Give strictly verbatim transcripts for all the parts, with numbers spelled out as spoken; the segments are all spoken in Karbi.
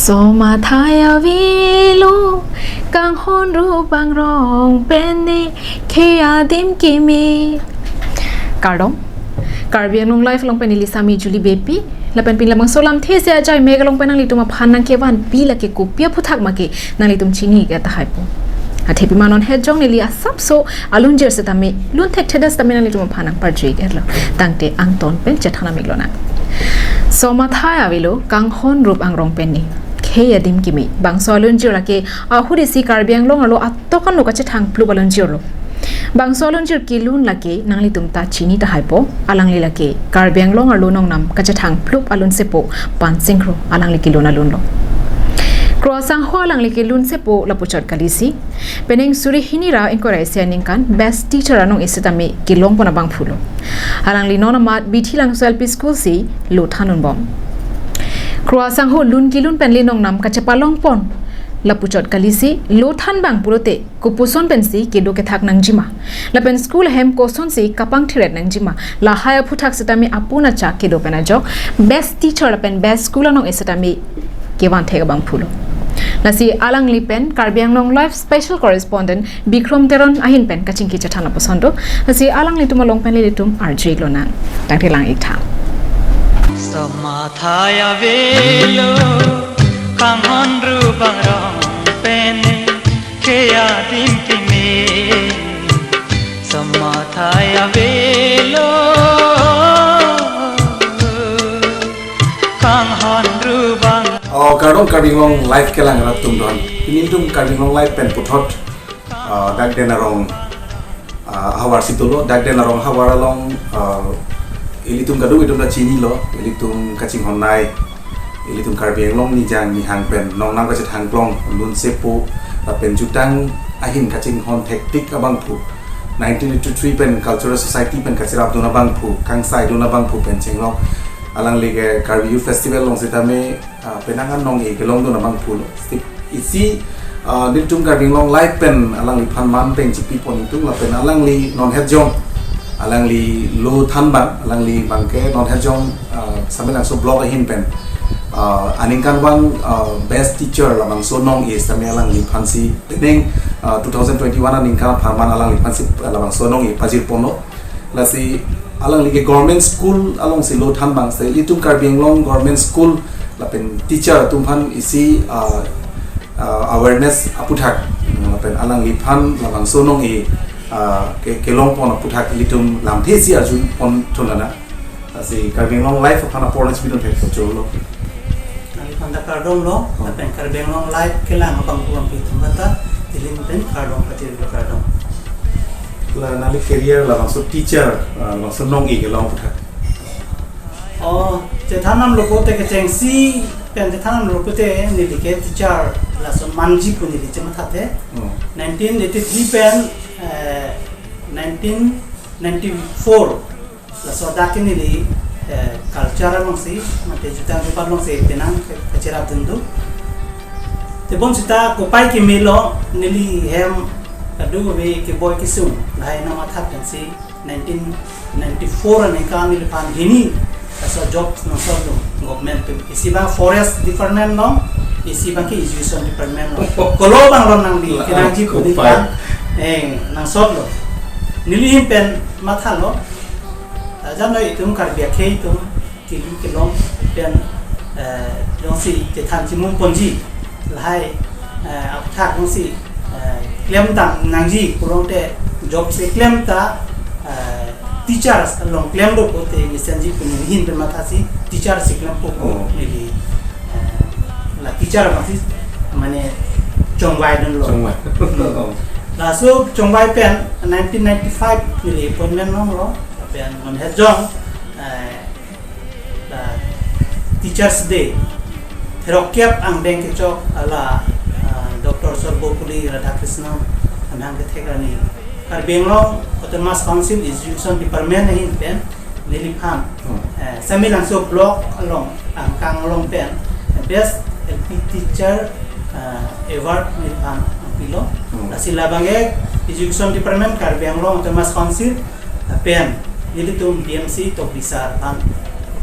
Somathai avelo, kanghon rup angrong pen ne, khei adim kimi. Kardom, Karbi Anglong Live along pen neli Sami Julie Beypi, lapen pini labangso lamthe isi ajai mek along pen nanglitum aphan nangkevanpi lake kopi aphuthak ma ke nanglitum chini ke tahai po. Athe pima non het jong neli asapso alunjir setame, lun thekthedet setame nanglitum aphan nangparju-iklo. Tangte angton pen chethan nam-iklonang. Somathai avelo, kanghon rup angrong pen ne, khei adim kimi. Bangso alunjir lake ahut isi Karbi Anglong arlo atok ano kachethang plup alunjirlo. Bangso alunjir kelun lake nanglitum ta chini tahai po, alangli lake Karbi Anglong arlo nongnam kachethang plup alun sepo Pansing Kro, alangli kelun alunlo. Kro asangho alangli kelun sepo lapuchot kalisi, penang suri hini ra ingkoi ra isi aningkan best teacher anong-e setame kelongpon abangphulo. Alangli non amat Bithi Langso L P School si lo thandunbom. Kro asangho lun kelun pen le nongnam kachepalongpon lapuchot kalisi, lo than abang pulote kopuson pensi kedo kethak nangjima, lapen school ahem kosonsi kapangtheret nangjima, lahai aphuthak setame apun acha kedo pen ajok best teacher lapen best school anong-e setame kevan thek abangphulo. Lasi alangli pen Karbi Anglong Live special correspondent Bikrom Teron ahin pen kachingki chethan lapuson do. Lasi alanglitum along pen nelitum arju-iklonang. Tangte lang-iktha. Somathai avelo, kanghon rup angrong pen ne, khei adim kimi. Somathai avelo, kanghon rup ang- Oh, kardom Karbi Anglong Live kelang rat atum don. Pini nelitum Karbi Anglong Live pen puthot, ah, dak Den Arong, ah, havar si dolo, dak Den Arong havar along, ah, ilitum kadokave itum ta chinilo, ilitum kachinghon nei, ilitum Karbi Anglong nijang nihang pen nongnam kachethang klong, lun sepo, lapen jutang ahin kachinghon thektik abangphu, nineteen eighty-three pen Cultural Society pen kacherapdun abangphu, kangsaidun abangphu pen chenglok, alangli ke Karbi Youth Festival along setame, ah, penang anong-e kelongdun abangphulo. Isi, ah, nelitum Karbi Anglong Live pen alangliphan man pen chipipon itum lapen alangli non het jong, alangli lo than abang, alangli abangke non het jong, ah, Samelangso block ahin pen, ah, aningkanvang, ah, best teacher labangso anong-e setame alangliphansi penang, ah, two thousand twenty-one aningkan apharman alangliphansi labangso anong-e pajirponlo. Lasi alangli ke government school alongsi lo than abang, se ilitum Karbi Anglong government school lapen teacher atum aphan isi, ah, ah, awareness aphuthak, lapen alangliphan labangso anong-e, ah, ke, kelongpon aphuthak ilitum lamthe isi arjupon thunlonang. Lasi Karbi Anglong Live aphan apor nangchipidun thek cholo. Nangliphan ta kardom lo, oh, lapen Karbi Anglong Live kelang abangphu abangpi atum ta, nelihin pen kardom, kachirilo kardom. La nangli career labangso teacher, ah, labangso anong-e kelong aphuthak. Oh, chethan damlo pulote kechengsi pen chethan damlo pulote neli ke teacher lason manji pu neli chemathathe. Oh. Nineteen eighty-three pen, eh, nineteen ninety-four. Laso adak ke neli, eh, culture alongsi, mate jutang jupat alongsi penang ke, kacherapdun do. Tebon seta kopai kemelo neli hem kadokave keboi kesung lahai nangmatha pensi nineteen ninety-four aningkan neliphan hini laso job nangsoldun government pen. Isi abang forest department along, isi abangke education department along. Kolo abang along nangli, la, kenangji pu kopai. Neliphan, eh, nangsoldun. Nelihin pen mathalo. Ajat noi itum Karbi akhei atum kili kelong pen, eh, jongsi chethan chimum ponji lahai, eh, aphuthak jongsi, eh, klemtang nangji pulote job si klemta, eh, teachers along klem do pulote mesenji pu nelihin pen mathasi teacher si klempo pu, oh, neli, eh, la teacher masi mane chongvaidunlo. Chongvai. Hmm. Laso chongvai pen nineteen ninety-five neli appointment longlo. Lapen non het jong, eh, la Teachers' Day therok-kep angdeng kechok ala, ah, Doctor Sarvepalli Radhakrishnan amahang kethek arni Karbi Anglong Autonomous Council Education Department ahin pen neliphan, hmm, eh, Samelangso block along angkang along pen Best L P Teacher, ah, Award neliphan pilo. Hmm. Lasi labangke Education Department Karbi Anglong Autonomous Council pen nelitum B M C Tokbisar aphan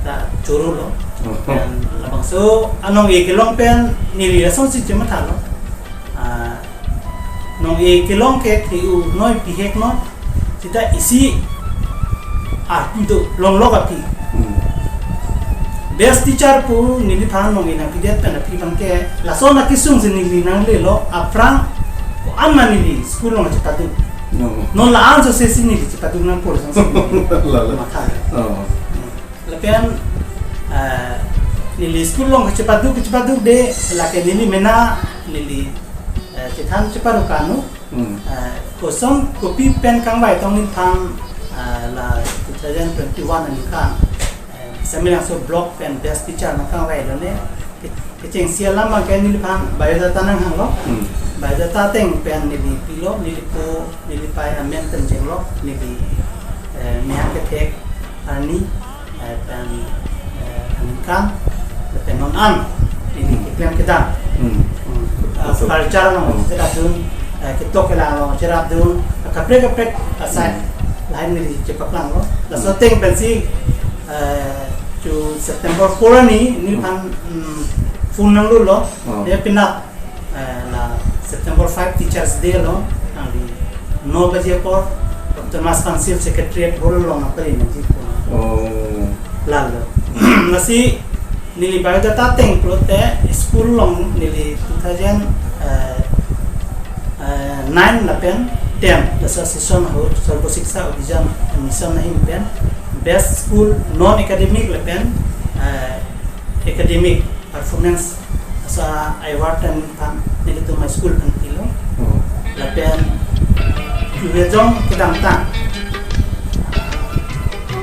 ta chorolo. Pen labangso anong-e kelong pen neli lasonsi chemathalo. Ah, nong-e kelong ke the-u noi pihek noi. Seta isi arpu do longlok aphi. Hmm. Best teacher pu neliphan nong-e nangpidet pen aphi abangke lason akesung si neli nanglelo, aphrang ko-an ma neli school along chepaduk. No. Non la-an so sesi neli chepaduk nangpo lasonsi neli Lalo. Matha. Oh. Lapen, eh, neli school along kachepaduk, kachepaduk de, lake neli mena, neli, eh, chethan cheparu kanu, Hmm. eh, koson kopi pen kangvai tong neliphan, eh, la two thousand twenty-one aningkan, eh, Samelangso block pen best teacher nangkangvailo ne, ke-, kechengsi alam abangke neliphan biodata nanghanglo, Hmm. biodata ateng pen neli pilo, neli po, neli pai amen pen jenglo, neli, eh, mehang kethek arni, eh, pen, eh, aningkan, lapen non an, neli Hmm. keklem kedam. Hmm. Hmm. Ah, Betul. Culture along Hmm. cherapdun, eh, ketok kelang along cherapdun, kaprek kaprek asai Hmm. lahai neli chepaklanglo. Laso Hmm. ateng pensi, eh, chu September four arni, neliphan, Hmm. hmm, phone nanglulo. Hmm. Dia pinap eh, la September five Teachers Day along, nangli no baje apor, Doctor Mas Council Secretariat Hall along nangpari nangji po. Oh. Lalo. Lasi, neli biodata ateng pulote, school along neli two thousand, eh, eh, nine lapen ten, laso session ahut, Sarva Shiksha Abhiyan Mission ahin pen, best school non academic lapen, eh, academic performance aso award pen phan nelitum a-school pen pilo. Oh. Lapen kevejong kedamtang,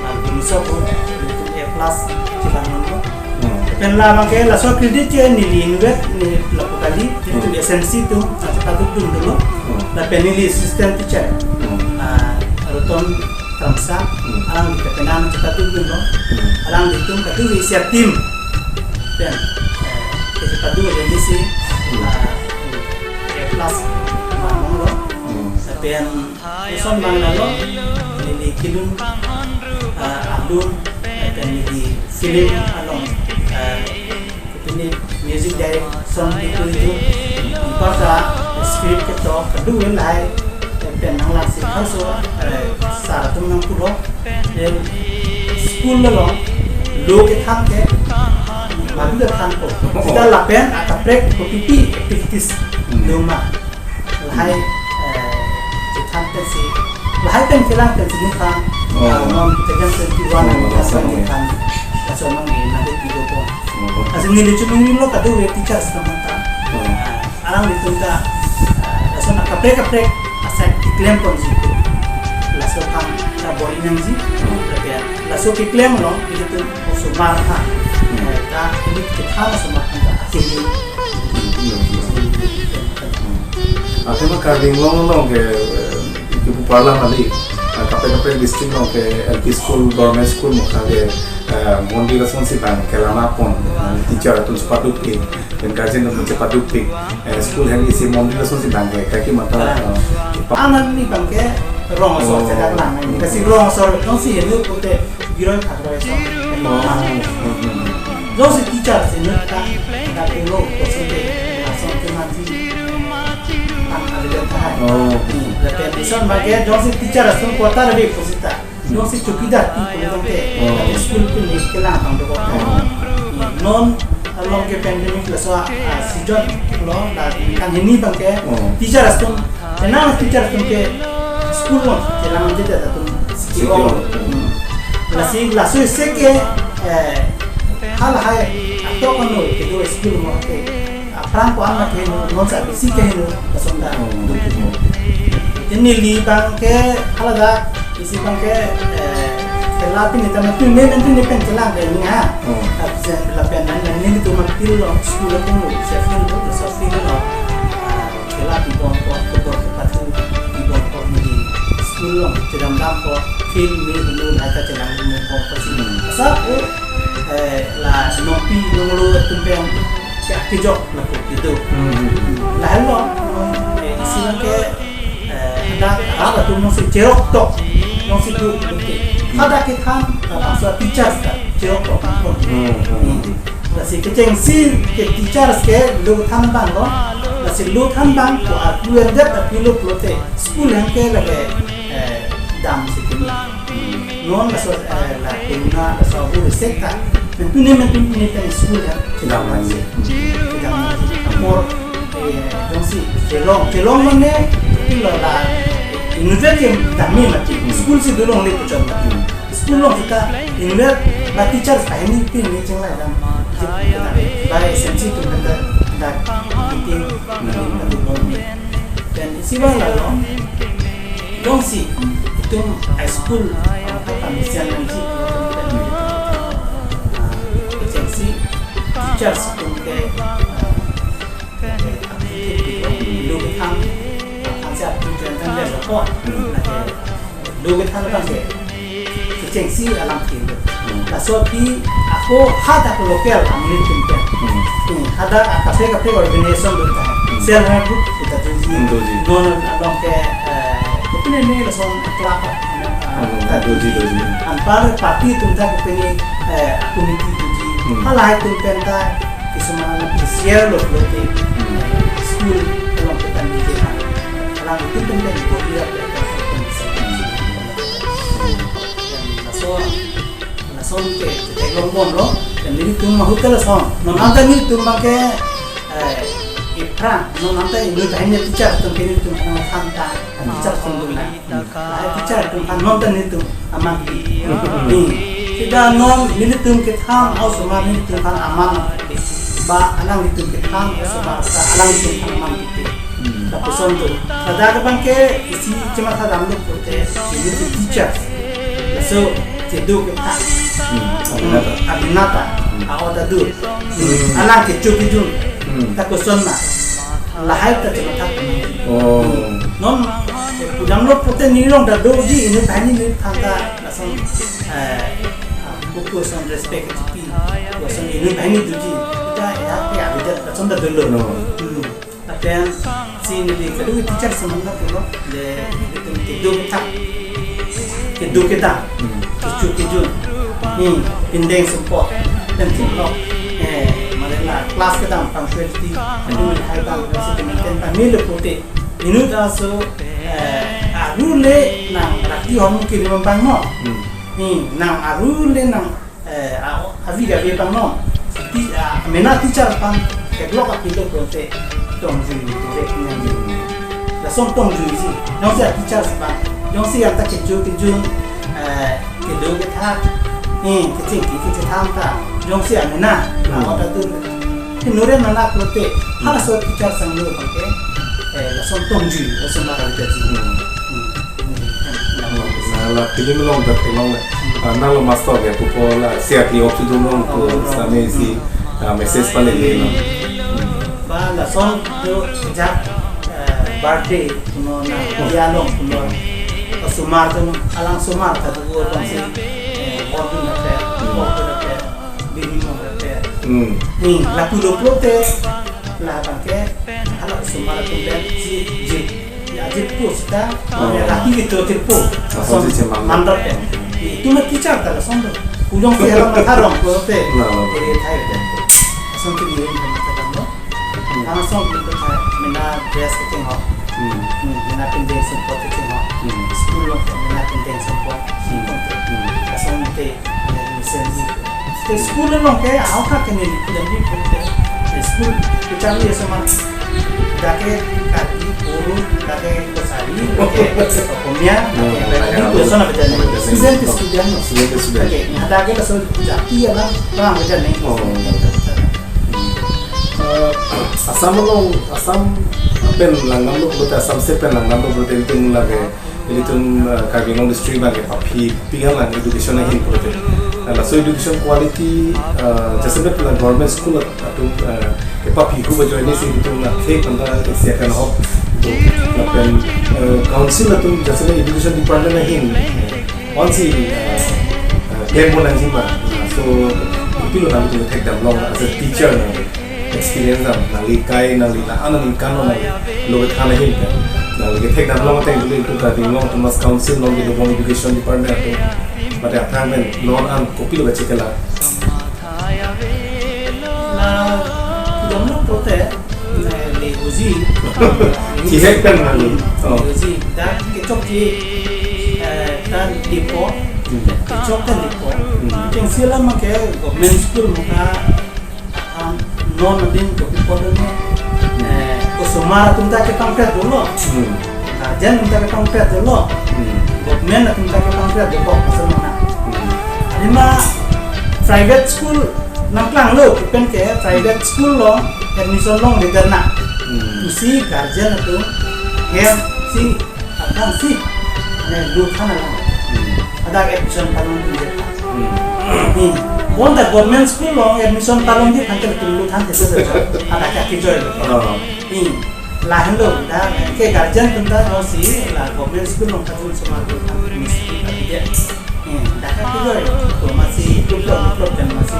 ah, Buniso ko nelitum A plus chelangnanglo. Oh. Lapen labangke laso credit ke neli inutvet, neli lapu kali, nelitum Hmm. S M C atum, ah, chepadukdun dolo. Oh. Lapen neli assistant teacher, Hmm. ah, Roton Kramsa, Hmm. alangli kapenan chepadukdunlo. Hmm. Alanglitum kadokave isi a-team pen, eh, kachepadu ajoine si, Hmm. ah, A plus ma-onglo. Hmm. Lapen lason abang lalo, neli kelun, ah, alun, lapen neli film along, ah, pini music direction itu itu, anparta script ketok, kadokave lahai pen nanglangsi, halaso, eh, sir atum nangpulo, eh, school along lo kethan ke madu kethanpo. Seta lapen akaprek kopipi activities Hmm. doma. Lahai, eh, chethan pensi, lahai pen kelang pensi neliphan, Oh. ah, non two thousand twenty-one Oh, aningkan laso pen neliphan, laso nong-e nangkepilo po. Oh. Lasi neli choningri lo kadokave teachers atum aphan ta. Oh. Ah, alanglitum ta, ah, lason akaprek kaprek asai keklem ponji pu. Laso aphan ta bor-i nangji. Oh. Lapen laso keklem along ilitum osomar aphan, Hmm. eh, ta ili kethan osomar aphan ta akhirnya. Hmm. Athema Karbi Anglong along ke, eh, kipu parla mali, eh, kaprek kaprek district along ke L P school, government school mokha ke, eh, mondir asonsi bang kelang apon, eh, teacher atum chepadukpik, pen guardian atum chepadukpik, eh, school hem isi mondir asonsi bang ke, kaki mata, Ah. eh, pa- Anan ni bang ke rong asor Oh. chedak lang, kasi rong asor tongsi helu pute giroi phagroi asor. Oh. Hmm, hmm, hmm. Jongsi teacher si nut ta, ta puro ko si te, lason ke mati, ang ada tahai. Oh. Hmm, lapen ison bage, jongsi teacher atum quarter ave ko seta. Jongsi chowkidar ti ko jong te, Oh. lapen school pin ni kelang abang dokok ta. Oh. Hmm, non along ke pandemic laso, ah, season lo, la kan hini bang ke, Oh. teacher atum, penang teacher atum ke school along kelang jeda atum Sitio. Sitio. Hmm. Lasi, laso isi ke, eh, halahai atok ano kedo school mo ke. Aphrang ko-an ma kehingno, non sa bisi kehingno, lason ta. Hmm. Ini neli bang ke, haladak, isi bang ke, eh, kelang pini tama tu ne, nanti ne pen kelang ke ni ha. Hmm. Absen lapen nan, nan nelitum apil lo, school atum lo, sa field lo, sa field lo. Ah, kelang pibom ko, football kepatu, pibom ko neli school along, chedamdam ko, film ni dulu, lahai ta chelang dulu ko, ko si. Hmm. Asa ko, eh, la nongpi nonglo atum pen, siak kejok lapu kedo. Hmm. Lahelo, eh, isi ke, eh, ada, ada atum nongsi cherok tok, nongsi do, oke. Ada kethan, eh, bangso teachers ta. Yok kok. Hmm, hmm. Lasi kechengsi ke teachers ke lo than bang lo. Lasi lo than bang ko arpu endet arpu lo pulote school yang ke lagi, eh, dam si kini. Non laso, eh, la corona laso abu resek ta. Mentu ne mentu ne pen school ya. Dam lagi. Dam lagi. Apor, eh, jongsi chelong, chelong mane, ilo la, inutvet ke dam mati. School si dulong le puchot mati. School along kita inutvet ba teachers pa hini pin ni chenglai dam. Ba S M C atum kita da meeting, meeting, meeting. Dan isi bang lalo, jongsi itum high school, ah, apa misian nangji, ah, agency, teachers atum ke, ah, ke, ah, lo kethang, ah, thang siap tu jen tang jen lo ko, ah, ke, lo kethang tang ke, kechengsi alam ke. Laso aphi ako hadak local amonit atum ke. Hmm. Hmm, hadak a kaprek kaprek organization atum ta. Hmm. Self help group kita tuji. Hmm, tuji. Non along ke, eh, kopine ne lason club, eh, Hmm, ta tuji, tuji. Anpar party atum ta kopine, eh, committee tuji. Hmm. Halahai atum pen ta kisuman alam share lo lo ke. Hmm. School along kita ni ke. Alam itu pen kan boleh ya. Lason, lason ke, ke long bon lo, dan nelitum mahut ke lason. Non anta nelitum bang ke, eh, ipra, non anta inut hanya teacher atum ke nelitum hanya than ta, teacher atum dun na. Lahai teacher atum than non ta nelitum aman. Hmm. Sida non nelitum kethan, osomar nelitum than aman. Ba alanglitum kethan, osomar ta alanglitum than aman. Hmm. Lapuson do. Ladak abang ke isi chematha damlo pulote, inut teacher. Laso kedo kethan. Hmm. Aminata. Aminata. Hmm. Ahok ta do. Hmm. Alang kecho kejun. Hmm. Ta koson ma. Lahai ta chematha. Oh. Hmm. Non, pudamlo pulote neli along ta doji, inut hini neli than ta lason, eh, ah, buku son respect. Lason inut hini doji. Ta ya, ya, bida lason ta dolo. No. Hmm. Lapen si neli kedo teacher semangat pulo, le itum kedo kethan, kedo kethan, Hmm. kecho kejun, hmm, pindeng sumpot, pen thilok, eh, mane la class kedam punctuality, anu hai bang, si maintain ta milo pulote, inut aso, eh, aru le nang rati hom kiri bang no. Hmm. Hmm, nang aru le nang eh, a, avi avi abang no. Ti, a, mena teacher aphan keklok aphi lo pulote tongjui tu re nang. Lason tongjuiji. Jongsi a teacher aphan, jongsi anta kecho kejun, eh, kedo kethan, eh, kechingki kechethan ta. Jongsi amena, Hmm. ahok ta dun. Ke nore nana pulote, Hmm. halaso teacher sanglo abang ke, eh, lason tongjui, lason mara jaji. Hmm. Hmm. Na la film along ta theklong le. Ah, nanglo master ke pupo la siak li ok chudun long pu Oh, same si, hmm. ah, message pale le no. Ba lason do jak, eh, birthday kuno na dia along kuno. Osomar atum alang osomar ta do ko si, eh, bondun na pe, Hmm. bondun na pe, bini mo na pe. Hmm. Hmm, lapu do pulote, la abang ke, hala osomar atum le ji, ji. Ya, jirpo seta, Oh. ya, rati ke cho jirpo. Lason Lason si cheman. mandar ke. Itum teacher ta lason do. Kujong si hala matha rong pulote. Nah, nah. Kore thai ke. Lason si ngiring ke matha rong lo. Hmm. Lason itu thai, mena dress kecheng ho. Hmm. Hmm, mena pindeng sumpot kecheng ho. Hmm. School along mena pindeng sumpot. Hmm. Hmm. Lason te. Mesen di. Te school along ke, ahok ke neli pudam di pute. School kecharli asomar. Dak ke Karbi, Boro, dak ke Kachari, dak ke Okomia, dak ke Oh, Bengali, ya, itu asona beda nih. Beda nih. Student ke student. Student ke student. Oke, nah, dak ke laso jati ya, Bang. Bang, beda nih. Oh. Eh, Assam along, Assam pen langdamlo pulote, Assam state pen langdamlo pulote, itum lake, itum, eh, Karbi Anglong district lake paphi pik an lang education ahin pulote. Eh, laso education quality, eh, jasemet la government school atum, eh, kepaphi hu ba join si itum la thek anta isi akan ahok. Lapen, eh, council atum jasemet education department ahin. Onsi, eh, eh, claim pon nangji ma. So, kopilo nangtum thekdam long as a teacher nang experience dam, nangli kai, nangli la-an nangli kan, nangli lo kethan ahin pen. Nangli kethekdam long ateng dulu itum Karbi Anglong Autonomous Council along kedobom education department atum. Mate aphrang pen non an kopilo kachekela? La, jomlo pote, ne, le uji. Chihek pen mani. Oh. Le uji. Dak kechok ke, eh, ta dipo. Hmm. Kechok ta dipo. Hmm. Keng sila make government school maka Am, non adin kopi apot ne, eh, osomar atum ta kepangpet dolo. Hmm. Guardian atum ta kepangpet dolo. Hmm. Government atum ta kepangpet dolo, asal mana. Hmm. Lima private school nangklanglo, pen ke private school along admission longledet na. Hmm. Isi guardian atum hem si Atang si, ne, lu than alam. Hmm. Hadak admission palong dun je. Hmm. Hmm. Bonta government school along admission palong di than ke lu than ke se se. Hadak ke kijoi lo. Oh. Hmm. Lahenlo, dak ke guardian atum ta jongsi la government school along kachun osomar atum than misti ta dia. Hmm. Dak ke kijoi lo. To masi, lu plot, lu plot kan masi.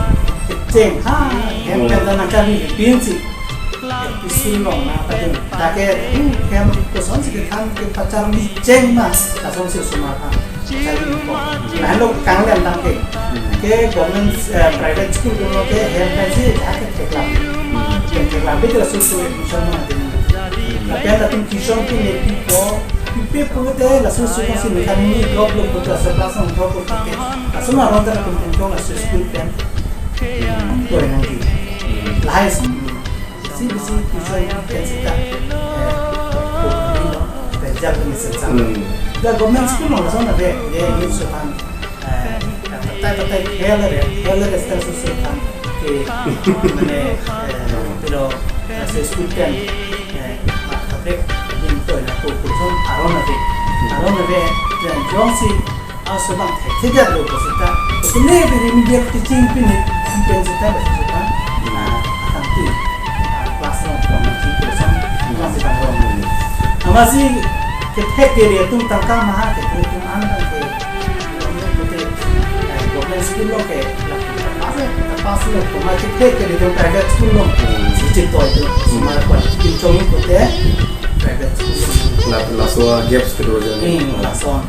Cheng, ha, hem Oh. kan ta nangkami pinsi. L P school along na, tapi dak ke, hmm, hem kosonsi kethan kepacharli cheng ma, lasonsi osomar aphan pacharli ko. Lahenlo kanglem dam ke. Ke government, eh, private school ko ke hem pensi dak ke theklam. Ke theklam bit laso so admission ma din. Tapi ada tim tuition ke ne pipo, pipe pote laso so si ne kami drop lo pote, laso class along drop lo pote. Laso ma ron ta tum tum laso school pen. Ko nangji. Lahai si. Si bisi tuition pen seta, eh, pukri lo, kerja pen seta. Hmm. Da government school along lason ave, ye ni so kan, eh, patai patai khel re, khel re seta so so kan, ke, mane, eh, pilo, eh, se school pen, eh, ma kaprek, din to na ko ko son aron ave, aron ave, dan jongsi Aso bang thekthedet lo ko seta. Kene pe remedial teaching pini, pen seta ba seta. Na, akan ti. Ah, class along, class along, class along. Amatsi kethek kere atum tangka maha kethek atum an tang ke. Eh, government school along ke, la, pass, pass lo, koma kethek kere atum private school along. Sichin toy atum, osomar aphan, kin chongin pote, private school along. La, laso gaps kedo aja. Hmm, lason.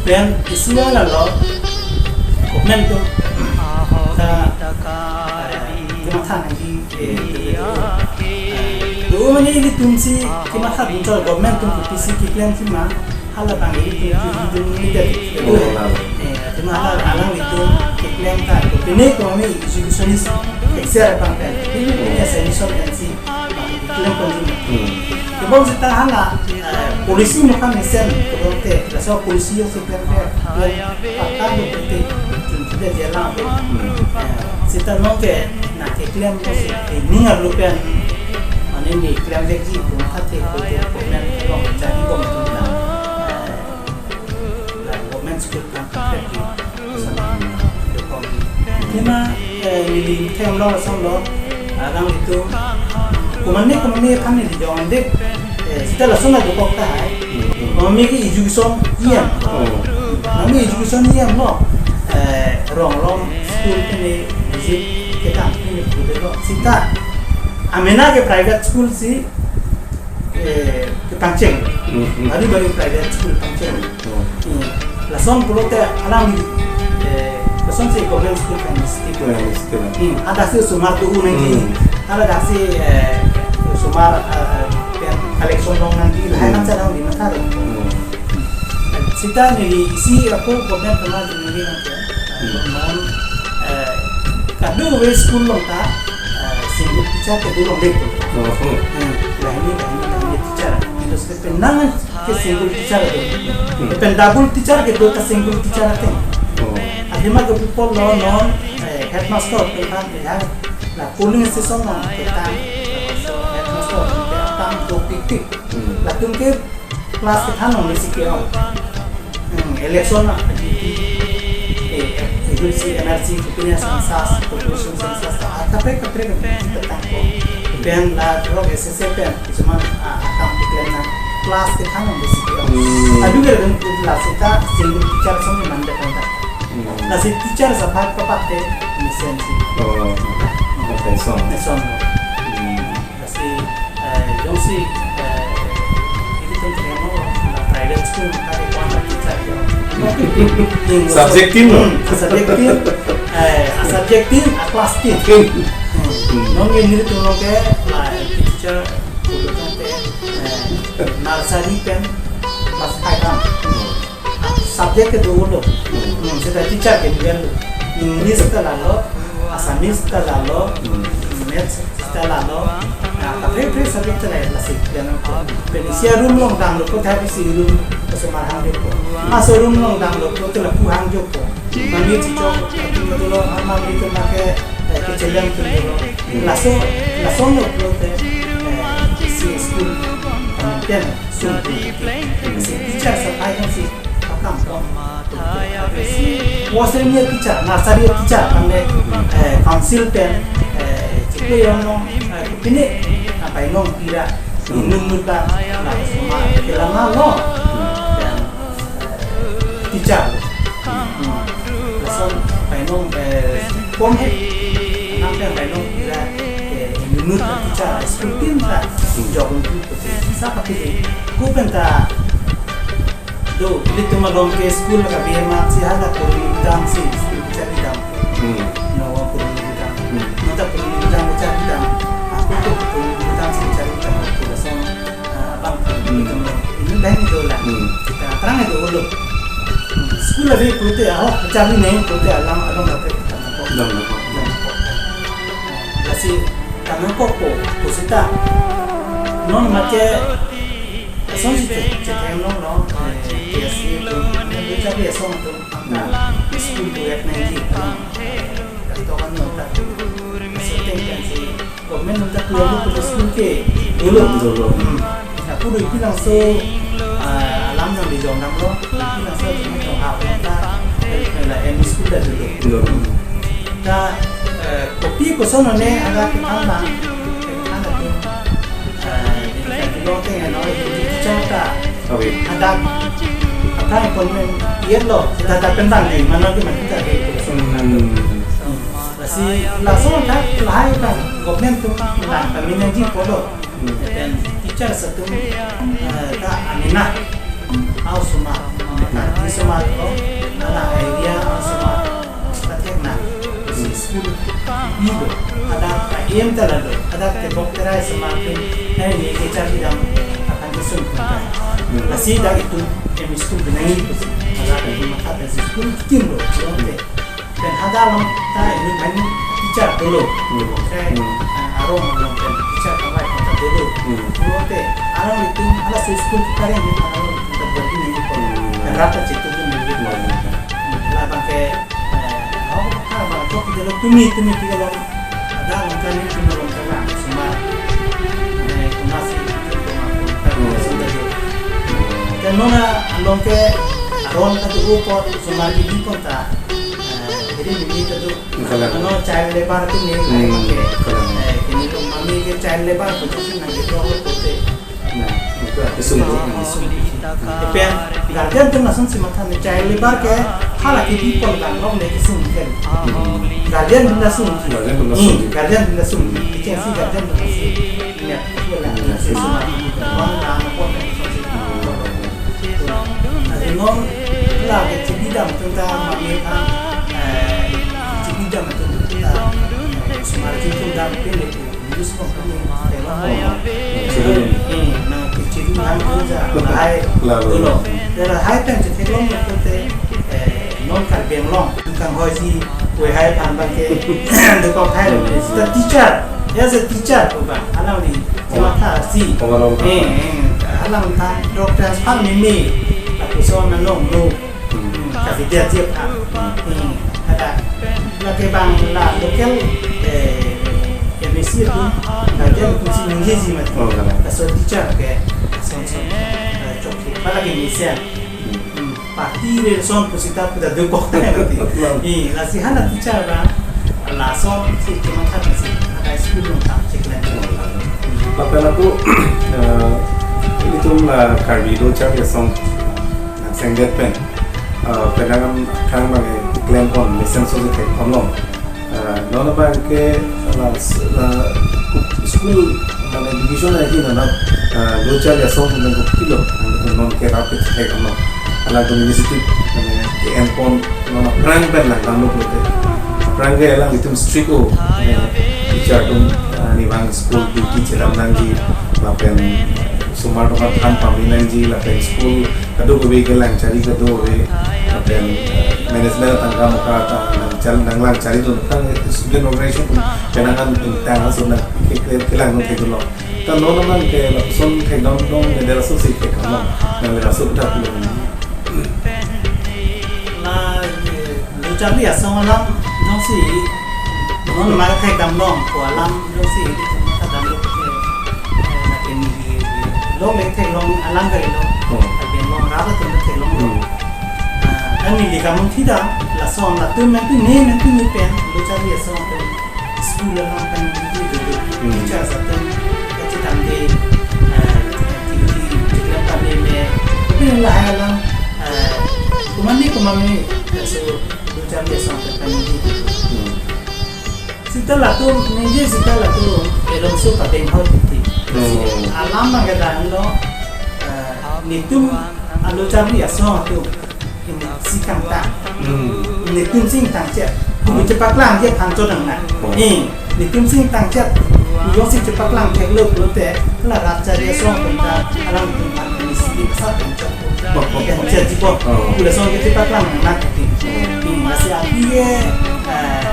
Pen isi along lo, government atum ta, eh, kematha nangji, eh, do mane ilitum si kematha dun chot government atum kopisi keklem si ma, hala bang ilitum si dun ni dati. Oh, hala. Eh, athema hala alanglitum keklem ta, pine ko ami educationist exer abang pen. Pine pine sanction pensi. Klem pon dun. Hmm. Kebon seta hala, eh, policy mukam mesen, kebon te, laso policy jongsi klem pe, klem pata lo pete, jun jida jela pe. Hmm. Eh, seta nonke, na keklem ko si, eh, ningar lupen, mane ni klemvekji, ko mate, ko, ko, ko, klem, ko, jadi bom, eh, la government school kan, klem. Lima, eh, neli thenglo lason lo, alanglitum, komane komane aphan neli jongdik, eh, seta lason adokok tahai. Mami ke education iyam. Oh. Mami education iyam lo, eh, rong rong school pini visit ketam pini kude lo. Seta, amena ke private school si, eh, kepangcheng. Hmm, hmm. Bari bari private school pangcheng. Oh. Hmm. Lason pulote alam, eh, lason si government school kan mesti. Oh, ya, mesti. Hmm. Ada si osomar tu uneng di. Hmm. Ada si, eh, osomar, eh, yang collection long nangji. Lahai Hmm. macam nangji mathar. Hmm. Seta neli isi ako government kena di neli nangke. Hmm. Non, eh, kadokave school along ta, eh, single teacher kedo longle. Oh. Hmm, lahini, lahini, lahini teacher. Terus penang ke single teacher kedo. Hmm. Pen double teacher kedo ta single teacher ateng. Oh. Athema ke pupol lo non, eh, headmaster, pen ya, la polling station along, kita, headmaster, kita tam do pikpik. Hmm. Latum ke class kethan along basic ke on. Hmm, election na, eh, eh, eh, si N R C, kopine census, population census, ta, ah, kaprek, kaprek, kaprek, kita tangko. Pen la, rok S S A pen, cuman, ah, akam declare na, class kethan along basic ke on. Hmm. Adu ke dengan class kita, single teacher sama mande kanta. Hmm. Lasi teacher sabhat papak te, mesen si. Oh, okay, so. Mesen. Hmm. Lasi, eh, jongsi, eh, ilitum terhemo, la private school maka ke kuan la teacher ke. Subject tin lo. Hmm, subject tin, eh, subject tin, a class tin. Tin. Hmm. Hmm. Non ke nelitum along ke, la, teacher, guru tangte, eh, nursery pen class five an. Subject kedo lo. Hmm, seta teacher ke bian lo. English ta lalo, Assamese ta lalo, hmm, Maths ta lalo. Ah, kaprek kaprek subject ta lalo, lasi bian lo. Pen isi a room along damlo, kotha isi room, osomar hangjopo. Aso room along damlo, kote lapu hangjopo. Mami chichok, atum kedo lo, mami kedo make, eh, kechelem kedo lo. Laso, laso lo pulote, eh, isi school, eh, pen, school, si teacher sa pai kan si pakam ko. Wosre ni teacher, nursery teacher, kami, eh, council pen, eh, chiklo yong nong, eh, pine, apa inong pira, inun nuta, na semua, kailangan lo. Dan, eh, teacher. Hmm. Lason painong, eh, pom he. Nang pen painong pira, eh, inun nuta teacher, school tin ta, jok untuk, sa pakai, ko pen ta, do, ilitum along ke school ka B M R C hala kurung dam si, school cari dam. Hmm. No, kurung dam. Hmm. Nota kurung dam cari dam. Aku tu kurung dam si cari dam. Aku lason, ah, abang kurung dam. Ini bank itu lah. Hmm. Kita terang itu dulu. Hmm. School lagi pute, oh, cari nih, pute alang, alang apa kita nak. Dam, dam. Dam. Lasi, tanah kok po, pusita. Non make, asong si cek, cek yang non, non, eh, K S C itu, ada cari asong itu, angka, school tu yak nangji, eh, kasto kan non tak, setting kan si, government non tak keluar tu school ke, dulu. Dulu. Hmm. Nah, kudu ipi langso, eh, alam nang di jong nang lo, ipi langso di jong nang lo, eh, la M E school dah dulu. Dulu. Ta, eh, kopi koson one ada ketang bang, ketang bang, eh, di kita dulu teng ano, di kita ta. Oke. Ada, apa yang pun yet lo, kita tak tentang di mana di mana kita di koson. Hmm. Lasi lason ta lahai kan, government tu lah kami nangji polo. Hmm. Then teacher atum, eh, ta amina, au suma, ta di suma ko, ala idea au suma, ta thek na, si school ni do, ada ka em ta la do, ada ke bok terai suma ke, eh, ni ke cari dam, akan disun kan. Hmm. Lasi dak itu, M E school benai itu, ada ke rumah kata si school kim do, lote. Pen hadak along ta inut banyak teacher dolo. Hmm. Oke. Hmm. Ah, arong along pen teacher kawai kota dolo. Hmm. Dolo te, arong itu, ala si school kita yang di arong itu kita buat ini gitu. Hmm. Pen rata situ tuh gitu. Hmm. Ala bangke, eh, oh, ah, bang, kok kita lo tumi, tumi kita lo. Ada along kan ini tumi along kan lah, semua. Eh, kemasi, kemasi, kemasi, kemasi. Dan nona along ke, arong kita tuh upot, semua di kota. Eh, jadi ini kita tuh Kalang. Ano child labor tu ni, hmm, kalang. Eh, kini lo mami ke child labor tu kasi nang gitu aku putih. Nah, itu aku sungguh. Nah, aku sungguh. Tapi yang guardian tu langsung si mata ni child labor ke hala ke people kan lo ni kesung kan. Hmm. Guardian tu langsung. Guardian tu langsung. Hmm, guardian tu langsung. Itu yang si guardian tu langsung. Ya, itu lah. Hmm, itu semua. Orang kan apa yang langsung si. Ringon la ke chibidam atum ta mami ta, eh, chibidam atum ta, eh, sumar atum dam pin le tu, news company, eh, eh, na ke chiru hang tu ja, lahai, la, la, dolo. La, lahai pen chetheklong atum te, eh, non Karbi Anglong, kang hoi si, we hai pan bang ke, dekok hai lo, the teacher, as a teacher, ko ba, alang di, cuma ta si, eh, eh, alang ta, doctor, pan mimi, aku so na long, no. Hmm. Kasi dia dia pa. Hmm. Ada. Lagi bang la local, eh, M A C tu. Nah, dia kunci mengaji mat. Oh, kalang. Kaso teacher ke. Son son. Eh, chok. Apalagi misen. Hmm. Party re son pusita puda dukok. Betul. Ih, lasi hana teacher ba. Lason si cuma kan si. Ada school yang tak cek lagi. Lapen ako, eh, ilitum la Karbi Lo Charli Asong, eh, sengdet pen, eh, penang an khang bang, eh, klem pon, mesen so si thek pon long. Eh, non bang ke, la, la, school, mane division lagi na, na, eh, Lo Charli Asong nang ko kilo, nang ko non ke rapid thek pon long. Ala ko initiative, mane, Ke-en pon non aphrang pen langdamlo pulote. Aphrang ke alanglitum strict o. Eh, teacher atum, ah, arnivang school duty chelam nangji lapen osomar atum aphan than pame nangji lapen school kadokave kelang chari kadokave lapen, eh, management atangka moka ta nangchal nanglang charidun tang student organization atum penang an tang ason nang ke, ke, kelangdun thekdunlo. Ta non nang ke lapuson thekdam dong, ne dera so si thekdam dong. Nang dera so dak lo. La, eh, lo charli asong alam jongsi non ma thekdam dong ko alam jongsi thekdam dong ke, eh, na ke ni long le theklong alam kali long. Oh. Tapi long raba tu theklong long. Hmm. Ah, kami di kampung kita, lason latum nangpini nangpini pen lo charli asong pen school along pen di di di. Hmm. Teacher atum kachethan di, eh, di di di lam kami me. Tapi lahai alam, eh, kumani kumani, eh, so lo charli asong pen di di. Hmm. Sita latum, ningje sita latum, elongso padeng hau titi. Hmm. Alam mangga dan lo, eh, netum alo charli asong atum. Ini si kangtang. Hmm. Netum si ingtangchet. Kubu chepaklang dia pangchot nang na. Oh. Eh, netum si ingtangchet. Yo si chepaklang theklo pulote, la rat charli asong atum ta alam atum pan ini si di pasat pangchot. Oh, oh, oh. Yang chet jipo. Oh. Kuda song chepaklang nang na titi. Hmm. Hmm, masih api ye, eh,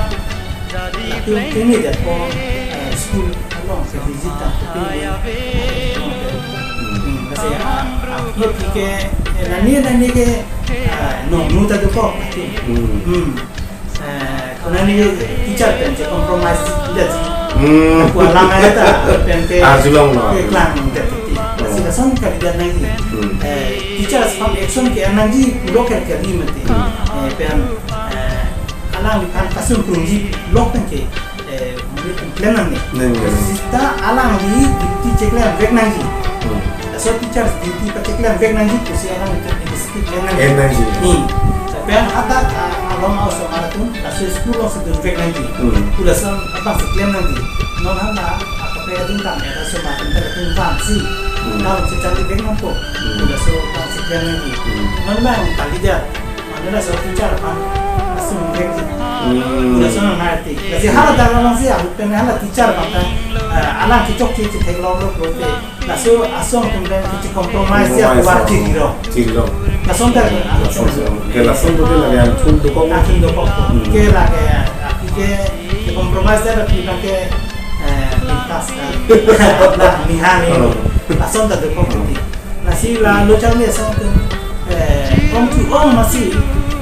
latum ini dia po, eh, school along ke visit ta, tapi, eh, hmm, kasi, ah, ah, ye pi ke, eh, nani, nani ke, ah, no, nu ta dokok, tapi, hmm, hmm. Eh, ko nani teacher pen che compromise dia si. Hmm. Ko alam ai ta, pen ke, arjulong lo. Ke klang dia titi. Kasi, oh, lason kali dia nangji. Hmm. Eh, teachers pam action ke nangji, pulo ke kali mati. Hmm. Eh, pen, eh, alangliphan kasung krungji lok pen ke, eh, mungkin complain nang ni. Nang ni. Sita alangli duty cheklem vek nangji. Hmm. Laso teachers duty pacheklem vek nangji, pusi alang itu investigate nang. Eh, nangji. Hmm. Tapi an hadak, ah, along a-osomar atum, laso school along si dun vek nangji. Hmm. Pu lason abang si klem nangji. Non hana, apa kaya dun tam ya, laso ma atum ta latum bang si. Hmm. Kalau si charli vek nangpo. Hmm. Pu laso bang si klem nangji. Hmm. Non bang kali dia. Mane laso teacher aphan asung vek. Hmm. Laso nang ngerti. Lasi hala dalam si ahut pen hala teacher aphan ta, eh, alang kechokche chetheklonglo pulote. Laso asong atum pen kechecompromise ya. Compromise, kuar ah. Chirilo. Chirilo. Lason ta, ah, lason, lason. Ke lason tu ke lagi angthun dokok. Angthun dokok. Hmm. Ke lagi, ah, ke compromise dia tapi pakai, eh, pintas kan. Nah, nihani. Oh. Lason ta dokok. Oh. Lasi la lo charli asong atum, eh, ong chu ong masi,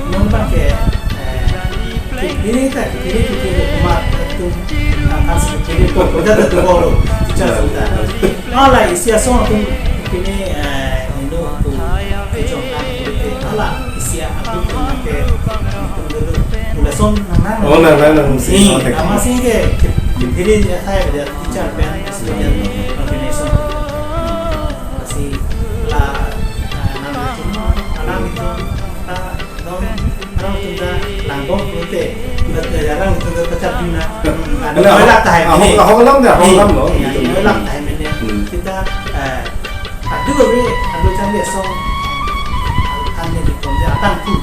non bang ke, eh, kiri ta, kiri, kiri, kumar atum, ah, kas kiri ko, ko da tu bolo, teacher atum ta. Ala isi asong atum, kini, eh, nino tu, tu jong kan, ala isi atum atum ke, atum dulu, pu lason nang nang. Oh, nang nang, nang si. Ni, oh, tek. Ama si ke, kiri ya, saya belajar teacher pen, student combination. Lasi la, ah, nang atum, alang atum, ah, dong, alang atum ta langgong pulote, but, eh, alang atum ta pacap dina. Hmm. Ada, ada, hoilak tahai ahok, mene. Ahok alam deh, ahok alam lo. Iya, gitu. Hoilak tahai mene. Hmm. Kita, eh, adu abe, adu charli asong, ane di kom dia atang tu.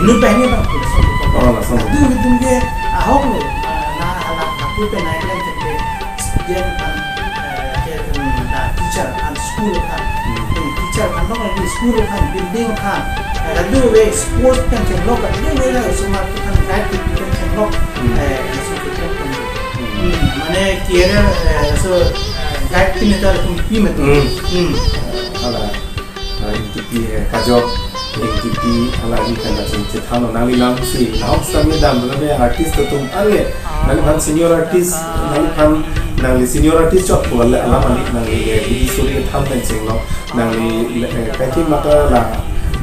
Inut bah ini bang, tu asong tu kom. Oh, lason. Adu atum ke ahok lo, eh, na alang aku ke naik lagi ke student kan, eh, ke, hmm, na teacher kan, school kan. Hmm. Hmm, teacher kan, dong lagi school kan, building kan. Eh, lalu we sports kan chenglok kan, lalu we la semua kan guide kan chenglok. Hmm. Eh, langsung ke kan. Hmm. Hmm, mane career, eh, so, eh, guide pin itu ada pun pi mati. Hmm. Hmm. Ala. Ah, N T P, eh, kajok, N T P, alangli kan langsung chethan lo, nangli lam si, nahok sami dam, lapen artist atum ale, nangliphan senior artist, nangliphan, nangli senior artist chot, wala alam ali, nangli, eh, bidi suri than pen chenglo, nangli, eh, kaike mata la,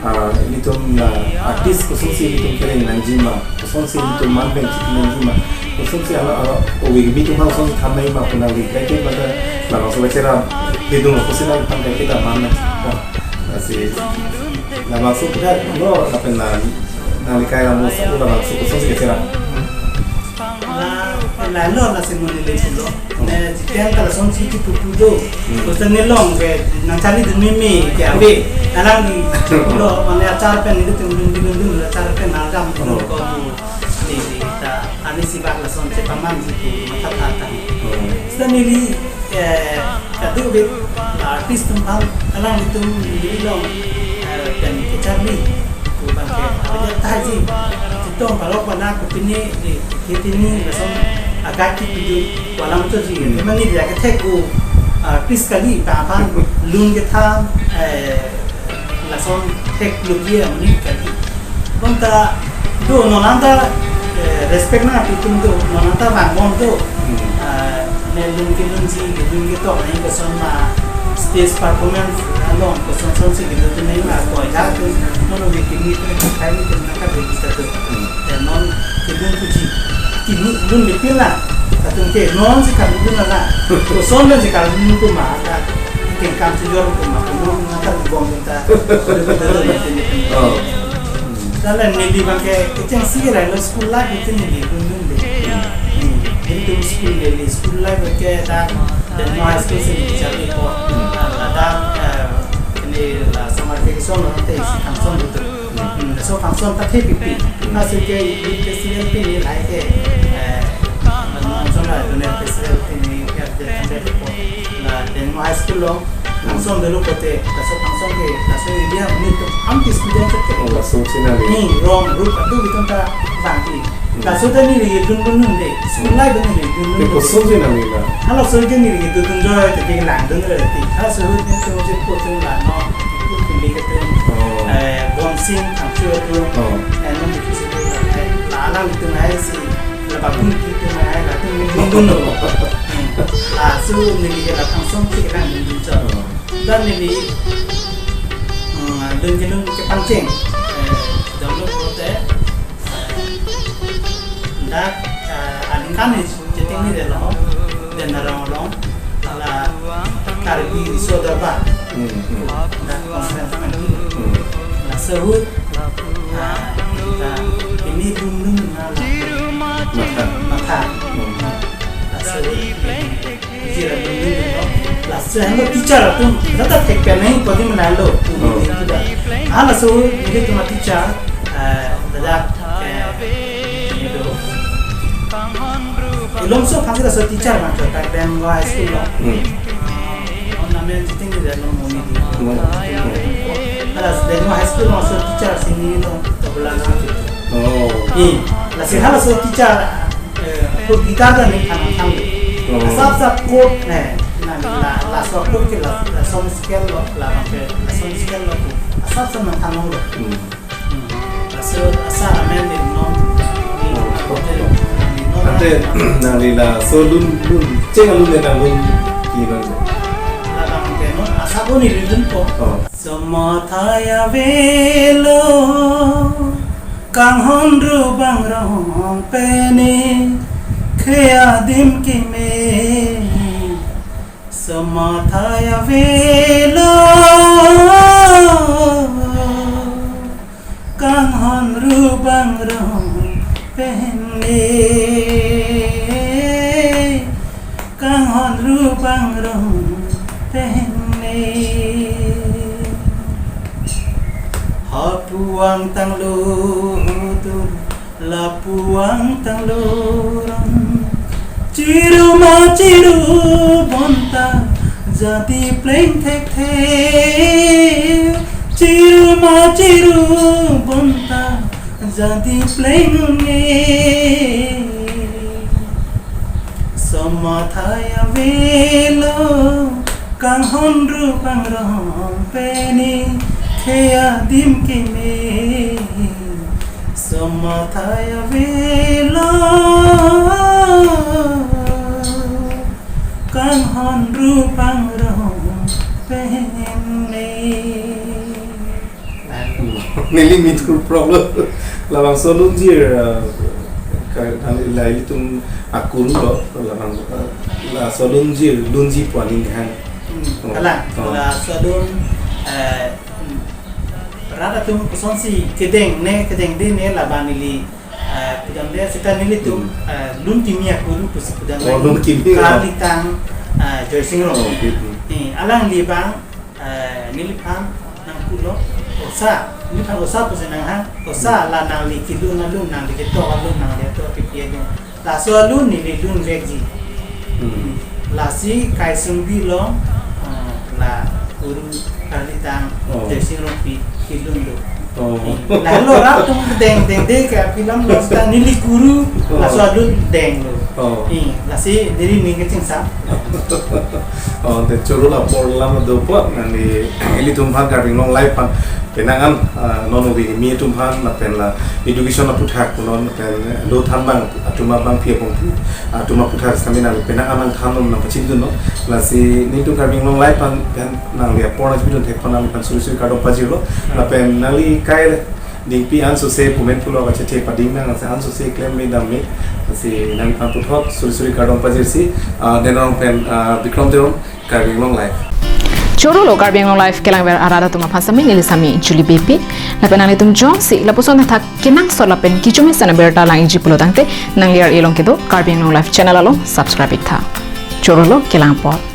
ah, ilitum la artist kosonsi ilitum kereng nangji ma. Kosonsi ilitum man pen chiti nangji ma. Kosonsi hala hala ove kimi atum aphan kosonsi than nangji ma pu nangli kaike mata labangso kacherap, lidung kosonsi nangphan kaike ta man nang. Lasi labangso kita lo lapen na nangli kai lamo sa labangso kosonsi kacherap. La, Lalo lasi mo neli pulo. Ne jiten ta lasonsi kipu pu do. Hmm. Bosta nelong ke nangcharli dun meme ke ave. Alang di pulo mane achar pen nelitum dun dun dun achar pen nangdam dun Oh. ko mu. Neli ta ani sibak lasonsi pamanji pu matha tha tang. Hmm. Seta neli, eh, kadokave artist atum aphan alanglitum neli long, eh, pen kecharli pu abang ke ave tahai ji. Chetong parok pana kopine di ketini lason agak kipidun pu alam chotji. Hmm. Emang neli lake thek-o artist kali, ta aphan lun ketham, eh, lason thek-o ji amonit kali. Bonta do non anta, eh, respect nangpi atum do, non anta vangbom do. Hmm. Ah, ne lun kelunji, lun ketok nangji koson ma stage performance along kosonsonsi kedo atum nangji ma koi ja atum, mono we kimi atum, kai atum nangkap register do. Hmm. Te non kelun puji, kimi lun lepil la, atum ke nonsi kalun la, koson nonsi kalun pu ma, la, kengkam chojor pu ma, non nangkap bom ta. Oh. Lapen neli abang ke kechengsi ke lahelo school life itu neli dun dun de. Hmm. Neli dun school neli school life ke ta Dengmo High School si neli charli po. Hmm. Ada, eh, ini la summer vacation lo te isi function itu. Hmm. Hmm, so function ta the pipi. Hmm. Hasil ke youth festival pen neli lahai ke, eh, function la Dengmo High School lo. Function dolo pulote, laso function ke, laso area amonit atum student ke. Oh, laso si nangli. Ni rong group atu bitung ta bangki. Hmm. Laso ta neli dun dun dun de. School life neli dun dun Te dun. Kosonsi nangli la? Halaso ke neli dun dun joy te ke langdun re ti. Halaso ni tu je po tu la no. Tu pili ke tu. Oh. Eh, Bonsing, Thangcho tu. Oh. Eh, non di kisi tu. Eh, la alanglitum hai si. La babun ki tu na hai la tu dun dun lo. Hmm. Laso neli ke la function si ke langdun dun jo. Oh. Dan neli, hmm, lun kelun kepangcheng. Eh, download pulote, eh, dak, eh, aningkan ni jeting ni delo, Denarong along, la Karbi Riso Dorbar. Hmm, hmm. Dak conference kan. Hmm. Laso ahut, ah, kita ini dun dun na la Matha. Matha. Hmm. Laso ahut. Teacher atum dun dun lo. Laso ahut teacher atum, rata thek pen nai podi menalo. Oh. Itu dah. Ah, laso ahut, nelitum teacher, eh, dadak, eh, itu. Ilongso aphansi laso teacher abang ke, Dengmo High School lo. Hmm. Oh, namen chiting di dalam moni di. Hmm. Laso Dengmo High School laso teacher si neli lo, tabla na. Oh. Ih, lasi halaso teacher, eh, ko guitar ta neli than than. Oh. Asap asap chord ne, na la, laso chord ke la, lason scale lo, la abang ke, lason scale lo. Asap asap nangthan lo. Hmm. Hmm. Laso asa amen di non. Oh. Di non. Ante nangli laso lun, lun, cheng lun de nang lun ki lun. La abang ke non, asa ko neli lun po. Oh. Somothai avelo, kanghon ru bang rong peni, khei adim keme. Somothai avelo, kanghon ru bang rong peni, kanghon ru bang rong peni. Hapu angtang lo dun, lapu angtang lo rong. Chiru ma chiru bonta, jadi pleng thekthe. Chiru ma chiru bonta, jadi pleng un'e. Somothai avelo, kanghon ru bang rong peni, khei adim keme. Somothai avelo, kanghon ru bang rong peni. Neli mithur problem. Labangso lunjir, eh, ka, nang ilitum akun lo, labang, eh, laso lunjir, lunji pu aning han. Hmm, Oh. Kalang, Oh. laso lun, eh, rat atum kosonsi kedeng ne, kedengde ne labang neli Ah, pudamde seta nelitum, Hmm. ah, Lun Kimi akuru pusi pudam Oh, lagi. Lun Kimi, Karli oh. Tang, ah, Joysing Rong. Oh, okay, okay. Eh, alangli abang, ah, neliphan nangpulo, osa, neliphan osa pusi nanghang, osa Hmm. la nangli kelun alun, nangli ketok alun, nangli ketok pipi alun. Laso alun neli lunvekji. Hmm. Lasi Kaisungbi along, ah, la guru Karli Tang Oh. Joysing Rongpi kelun do. Oh. Eh, lahelo rat atum deng dengde ke apilam lo seta neli guru Oh. laso alun denglo. Oh. Eh, lasi neli ning kechingsam. Oh, te choro la apor alam dopo nangli, ilitum aphan Karbi Anglong Live aphan penang an, ah, non uri mi atum aphan lapen la education aputhak non lapen do than abang atum abangpi abangpi atum aputhak sami nangli penang an nangthan non nangpachini dunnon. Lasi nelitum Karbi Anglong Live aphan pen nangli apor nangchipidun thek aphan nangliphan suri suri kardom pajirlo. Hmm. Lapen nangli kai dingpi ansose pumen pulo kachethe pading nang, lasi ansose klem me dam me, lasi nangliphan puthot suri suri kardom pajirsi, ah, Dena Rong pen, ah, Bikram Teron, Karbi Anglong Live. Choro lo Karbi Anglong Live kelangver arat atum aphan sami neli sami Julie Beypi. Lapen nanglitum jongsi lapuson thakthak kenangsot lapen kecho mesen abirta langji pulo tangte nangli ar-e along kedo Karbi Anglong Live channel along subscribe iktha. Choro lo kelang apot.